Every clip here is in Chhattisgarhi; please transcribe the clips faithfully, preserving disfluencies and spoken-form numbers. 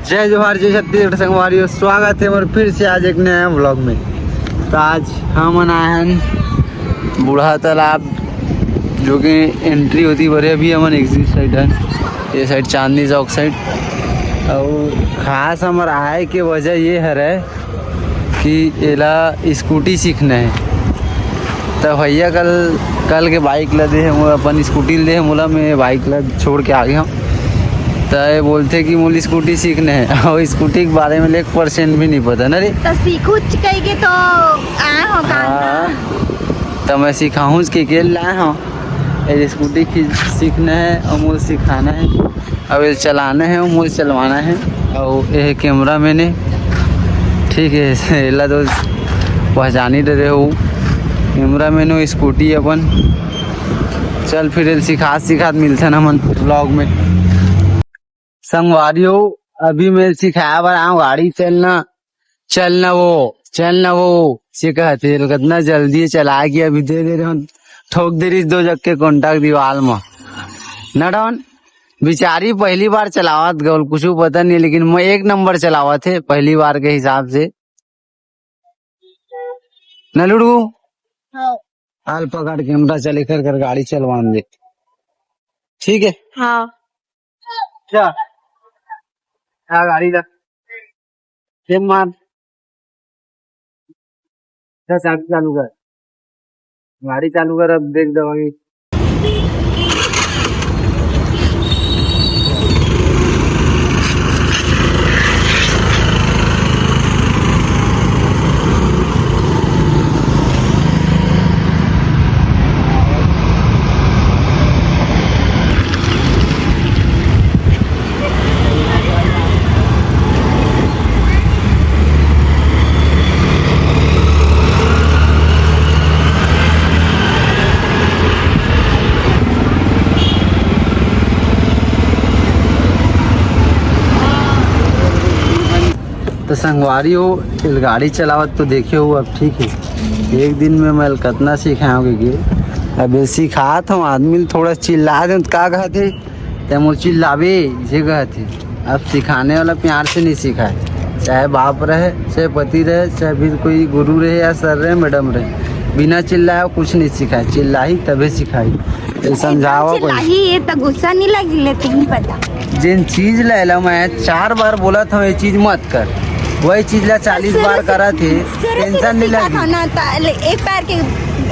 जय जोहार, जय छत्तीसगढ़ संगवारी हो, स्वागत है मोर फिर से आज एक नया व्लॉग में। तो आज हमन आए हैं बूढ़ा तालाब, जो कि एंट्री होती बरे, अभी हमन एग्जिट साइड हन, ये साइड चांदनी चौक साइड। और खास हमर आए के वजह ये हरे कि एला स्कूटी सीखना है। त भैया कल, कल के बाइक ला दे हे मोला, अपन स्कूटी ला दे हे मोला, मैं बाइक ला छोड़ के आ गया हूँ। त ये बोलथे कि मोला स्कूटी सीखना है, और स्कूटी के बारे में एक परसेंट भी नहीं पता ना रे। तो सीखूच कह के तो आए हो का ना? हाँ, त मैं सिखाहूँ के, के लाए हूँ। ये स्कूटी की सीखना है और मोला सिखाना है। अब ये चलाना है, मोला चलवाना है। और ये कैमरा मैन हे, ठीक है, एला तो पहचान ही डरे हो, कैमरा मैन हो, स्कूटी अपन। चल फिर एला सिखात सिखात मिलथन हमन व्लॉग में। संगवारी हो, अभी मैं सिखाए बर आऊँ गाड़ी चलना, चल ना वो, चल ना वो, से कहत हे, कतना जल्दी चला के अभी दे दे रहे हन, ठोक दे रहिस दो जग के कॉन्टैक्ट दीवाल म। ना डॉन, बिचारी पहली बार चलावत गौल, कुछ पता नहीं, लेकिन मैं एक नंबर चलावत हे पहली बार के हिसाब से। ना लुड़ू? हाँ। हाल पकड़ के हमरा चले कर, कर गाड़ी चलवान दे, ठीक है? हाँ। अच्छा, क्या गाड़ी ला? सेम मार। अच्छा, चाबी चालू कर, गाड़ी चालू कर, अब ब्रेक दबाएंगे। तो संगवारी हो, एला गाड़ी चलावत तो देखे हो, अब ठीक है, एक दिन में मैं कतना सिखाओगे के। अब ये सिखात हूँ, आदमी ल थोड़ा चिल्ला दे तो का कहत हे, ते मोर चिल्लावे, इसे कहत हे। अब सिखाने वाला प्यार से नहीं सिखाए, चाहे बाप रहे, चाहे पति रहे, चाहे भी कोई गुरु रहे या सर रहे, मैडम रहे, बिना चिल्लाए कुछ नहीं सिखाए, चिल्लाही तबे सिखाही। ये समझावा कोई। चिल्लाही, ये तो गुस्सा नहीं लगी, लेकिन पता। जिन चीज ला एला मैं चार बार बोलत हूँ, ये चीज मत कर, वही चीज ला चालीस बार करत हे, टेंशन नहीं लगी। एक पैर के,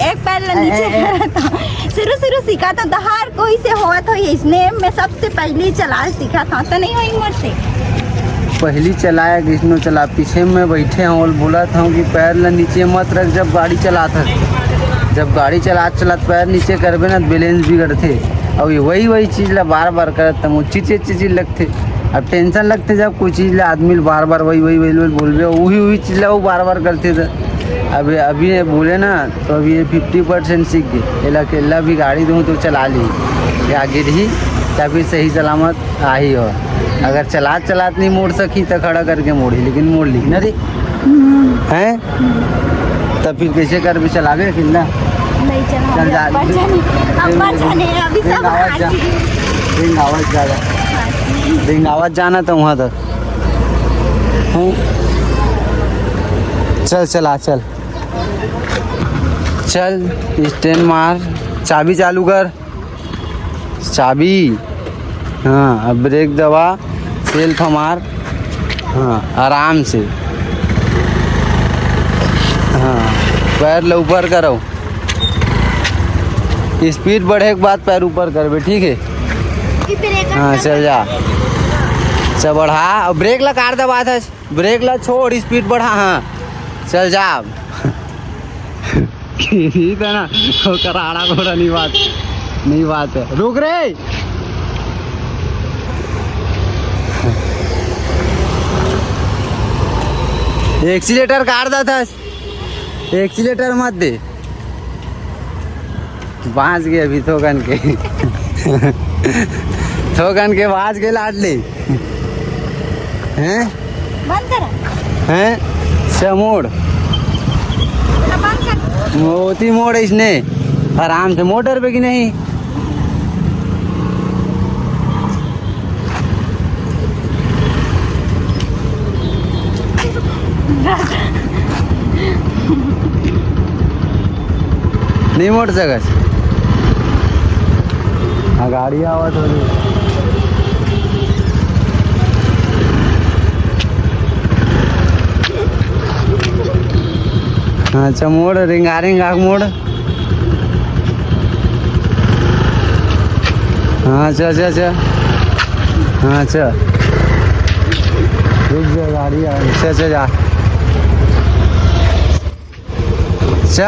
एक पैर ला नीचे करत हूँ। शुरू शुरू सीखा था तो हर कोई से होत हो, इसने मैं सबसे पहले चला सीखा था, तो नहीं होई मोर से। पहली चलाया किसनो चला, पीछे में बैठे हूँ और बोलत हूँ कि पैर ला नीचे मत रख जब गाड़ी चलात हस। जब गाड़ी चलात चलात पैर नीचे करबे ना, बैलेंस बिगड़थे। और ये वही वही चीज ला बार बार करत त मोर चिचिर चिचिर लगथे। अब टेंशन लगथे जब कोई चीज ला आदमी ला बार बार वही वही वही वही बोलबे, वही वही चीज ला वो बार बार करथे। त अब अभी ये बोले ना, तो अभी ये फिफ्टी परसेंट सीख गए। एला अकेला भी गाड़ी दूँ तो चला ली, या गिरही तभी सही सलामत आही हो। अगर चलात चलात नहीं मोड़ सकी तो खड़ा करके मोड़ी, लेकिन मोड़ ली ना रे। हैं? तब फिर कैसे करबे, चलाबे अकेला? नहीं चला, चल जा। अब्बा जाने, अब्बा जाने, अभी सब रेंगावत जा। हाथी। रेंगावत जा। रेंगावत जाना तो वहाँ तक। हैं? चल, चला, चल। चल, स्टैंड मार, चाबी चालू कर। चाबी। हाँ, अब ब्रेक दबा, सेल्फ मार। हाँ, आराम से। हाँ, पैर ला ऊपर करो। स्पीड बढ़े के बाद पैर ऊपर करबे, ठीक है? हाँ, चल जा। चल बढ़ा, और ब्रेक ला काट दबा था। ब्रेक ला छोड़, स्पीड बढ़ा। हाँ, चल जा अब। ठीक है ना, ओकर आड़ा घोड़ा नहीं बात, नहीं बात है। रुक रे, एक्सीलेटर काट दा था, एक्सीलेटर मत दे। बाँच गे अभी थोकन के। थोकन के बाँच गे लाडली। हैं? बंद करो। हैं? समोड़। अब बंद कर। मोती मोड़ इसने। आराम से मोटर पे कि नहीं? नहीं मोड़ सकस। हाँ, गाड़ी आवत होही। हाँ, अच्छा, मोड़, रिंगा रिंगा के मोड़। हाँ, अच्छा, अच्छा, अच्छा। हाँ, अच्छा। रुक जा, गाड़ी आ, अच्छा, अच्छा, जा। अच्छा,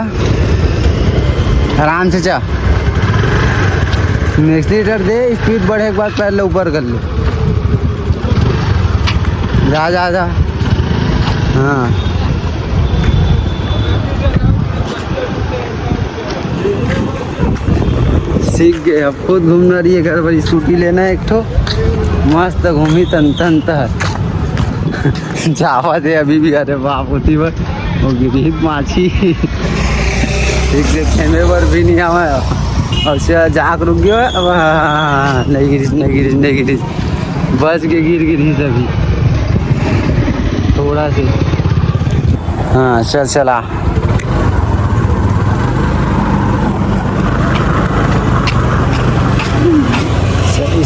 आराम से जा। एक्सीटर दे, स्पीड बढ़े के बाद पैर ले ऊपर कर ले। जा, जा, जा। हाँ। सीख गए, अब खुद घूमना रही है, घर पर स्कूटी लेना है एक ठो, मस्त घूमी तन तन तहर। जावा दे अभी भी, अरे बाप, होती बर वो गिरी माछी। ठीक से खेमे बर भी नहीं आवा। और से जाक रुक गयो, अब हाँ, हाँ, हाँ, नहीं गिरी, नहीं गिरी, नहीं गिरी। बच के गिर गिरी सभी। थोड़ा से। हाँ, चल, चला।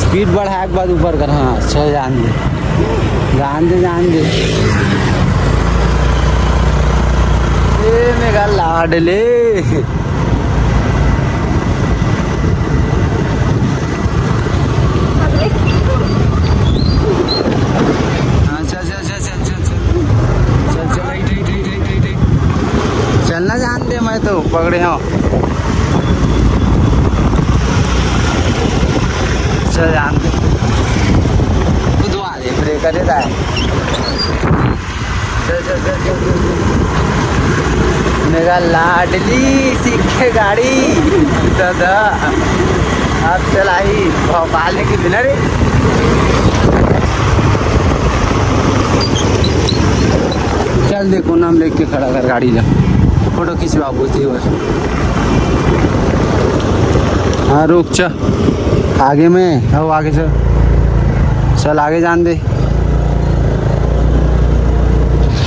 स्पीड बढ़ाए के बाद ऊपर कर। हाँ, चल, जान दे, जान दे, जान दे। ए मेरा लाडले। हाँ, चल, चल, चल, चल, चल, चल। चल, चल, हट, हट, हट, हट, हट, हट। चलना जान दे, मैं तो पकड़े हूँ। चल, जान दे। खुद आ दे, ब्रेक करे जाए। चल, चल, चल, चल, चल, चल। मेरा लाडली सीखे गाड़ी। दादा, अब चलाई भोपाल की बिना रे। चल, देखो, नाम लेके खड़ा कर गाड़ी ला, फोटो खिंचवा बोलती है बस। हाँ, रुक, चल, आगे में, आओ, आगे चल, चल, आगे जान दे।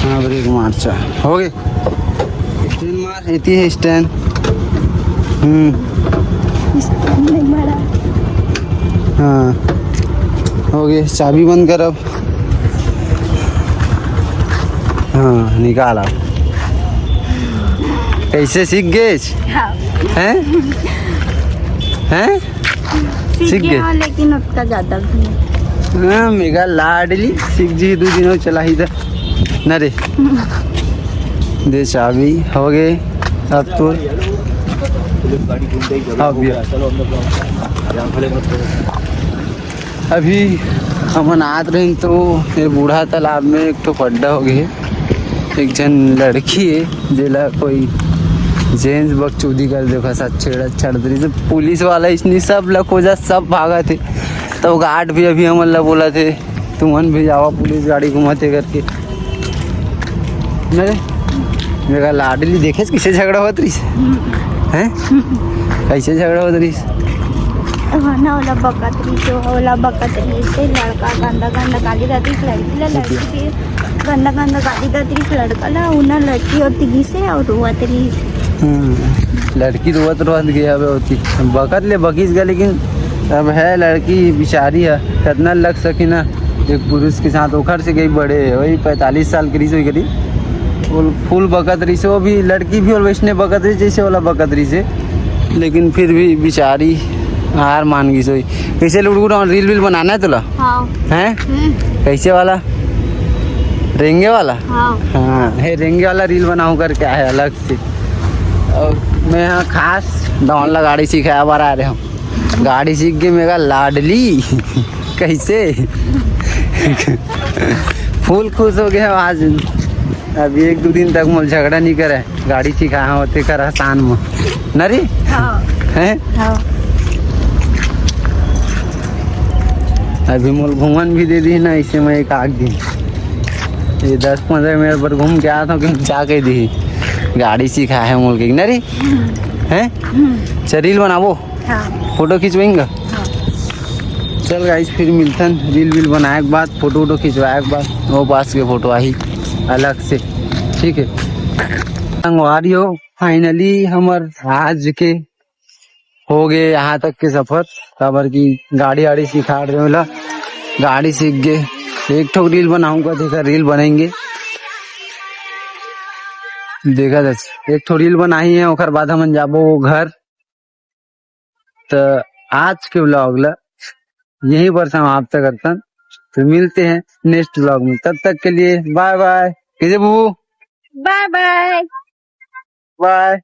हाँ, ब्रेक मार, चल, हो गए। स्टैंड मार, एती है स्टैंड। हम्म। स्टैंड नहीं मारा। हाँ, हो गए, चाबी बंद कर अब। हाँ, निकाल अब। कैसे सीख गए? हाँ। हैं? हैं? सीख सीख गए? गया, लेकिन उतना ज्यादा भी नहीं। हाँ, मेरा लाडली सीख जी, दो दिन और चला ही था। ना रे। दे चाबी, हो गए। अब तो अब भैया। अभी हमन आत रहिन तो ये बूढ़ा तालाब में एक ठो पड्डा हो गए। एक झन लड़की है, जेला कोई जेंट्स बकचोदी कर देखा, साथ छेड़ा छाड़ रही। तो पुलिस वाला इसने सब ला खोजा, सब भागा थे। तो गार्ड भी अभी हमन ला बोला थे, तुमन भी जावा पुलिस गाड़ी घुमाते करके। नहीं, मेरा लाडली देखे कैसे झगड़ा होत रही है? हैं? कैसे झगड़ा होत रही? हाँ ना, ओला बकत रही, तो ओला बकत रही से लड़का गंदा गंदा गाली देती, लड़की ला, लड़की के गंदा गंदा गाली देती, लड़का ला, उना लड़की और तिगी से और रोवत रही। हम्म, लड़की रोवत रोवत गया अब होती, बकत ले बकिस गया, लेकिन अब है लड़की बिचारी है, कितना लग सकी ना एक पुरुष के साथ, ओखर से कहीं बड़े है, वही पैंतालीस साल के रही, वही करीब। वो फुल बकत रही से, वो भी लड़की भी और वैसने बकत रही जैसे वाला बकत रही से, लेकिन फिर भी बिचारी हार मान गई सोई। कैसे लुड़गुड़ा रील वील बनाना है तोला? हाँ। हैं? हम्म। कैसे वाला? रेंगे वाला? हाँ। हाँ, हे रेंगे वाला रील बनाऊँ करके आए अलग से। और मैं यहाँ खास डॉन ला गाड़ी सिखाए बर आ रहे हूँ। गाड़ी सीख गई मेरा लाडली। कैसे? फुल खुश हो गया आज। अभी एक दो दिन तक मोल झगड़ा नहीं करे, गाड़ी सिखाया होते कर आसान में। ना रे? हाँ। हैं? हाँ। अभी मोल घूमन भी दे दी ना, इसे मैं एक आग दी। ये दस पन्द्रह मिनट पर घूम के आता हूँ, कि जा के दी। गाड़ी सिखाया है मोल के, ना रे? हैं? हम्म। चल, रील बनाबो? हाँ। फोटो खिंचवाएंगे? हाँ। चल गाइस, फिर मिलथन रील वील बनाए के बाद, फोटो वोटो खिंचवाए के बाद। वो पास के फोटो आही अलग से। ठीक है संगवारी हो, finally हमर आज के हो गए यहाँ तक के सफर, काबर की गाड़ी आड़ी सिखा रहे होला, गाड़ी सीख गए। एक ठो रील बनाऊंगा, देखा रील बनाएंगे, देखा दस एक ठो रील बनाई है, ओकर बाद हमन जाबो वो घर। तो आज के व्लॉग ला यहीं पर समाप्त करतन, तो मिलते हैं नेक्स्ट व्लॉग में, तब तक के लिए बाय बाय। कैसे बुबू? बाय बाय। बाय।